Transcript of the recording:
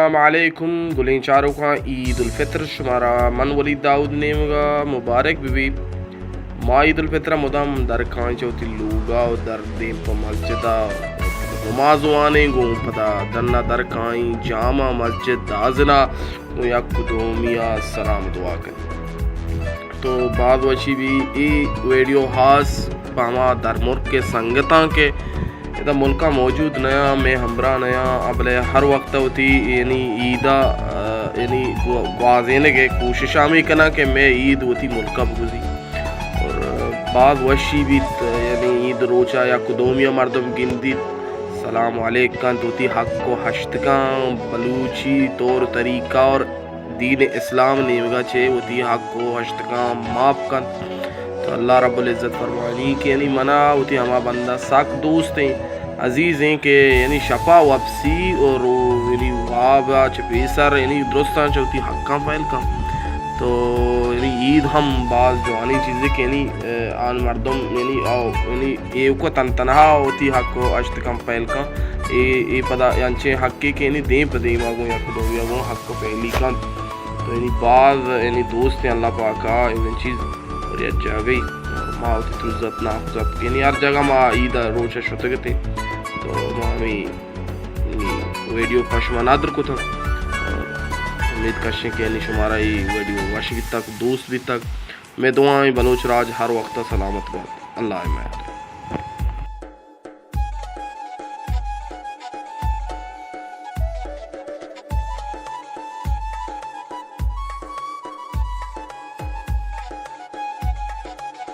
السلام علیکم گلیں چاروکاں، عید الفطر شمارا من ولید داؤد نیمگا مبارک بہ بی۔ ما عید الفطر ءَ مدام در کائیں چہ وتی لوگا و در دیم پہ مسجدا نماز وانیں، گوں پدا ڈنا در کائیں جامع مسجد دازنا گوں یک دومی ءَ سلام دعا کنیں۔ تو باز وشی بی اے ویڈیو ہاس پہ ہما درملک ءِ سنگتاں کہ ادا ملکا موجود نیاں، مئے ہمراہ نیاں، بلے ہر وقت وتی یعنی عیدا، آ، یعنی گو-، گوازینگ ءِ کوشش ہمے کناں کہ مئے عید وتی ملکا بگوزی۔ اور باز وشی بیت، یعنی عید روچا یک دومی ءَ مردم گندیت، سلام علیک کنت، وتی حق و ہشتکاں بلوچی طور طریقہ اور دین اسلام نیمگا چہ وتی حق و ہشتکاں ماپ کنت۔ تو اللہ رب العزت فرمانی کہ یعنی منا وتی ہما بندہ سک دوستیں، عزیزیں کہ یعنی شپا وپسی و رو یعنی وابا چہ پیسر یعنی درستاں چہ وتی حقاں پہل کن۔ تو یعنی عید ہم باز جوانیں چیزے کہ یعنی، آ، آن مردم یعنی آ، یعنی ایوک و تن تنہا وتی حق و ہشتکاں پہل کن۔ اے، اے پدا انچیں حقے کہ یعنی دیم پہ دیما گوں یک دومی ءَ گوں حق پہلی کنت۔ تو یعنی باز یعنی دوستیں اللہ پاکا اے چیز اور یک جاگہی ما وتی ترزت ناکوزت کہ یعنی ہر جگہ ما عید ءِ روچ ءَ شتگ اتیں۔ تو ما ہمیں یعنی ویڈیو پہ شما ندر کتگ۔ اور امید کشیں کہ یعنی شمارا اے ویڈیو وش بیتگ، دوست بیتگ۔ مئے دعائیں بلوچ راج ہر وقت سلامت بات۔ اللہ ءِ امان۔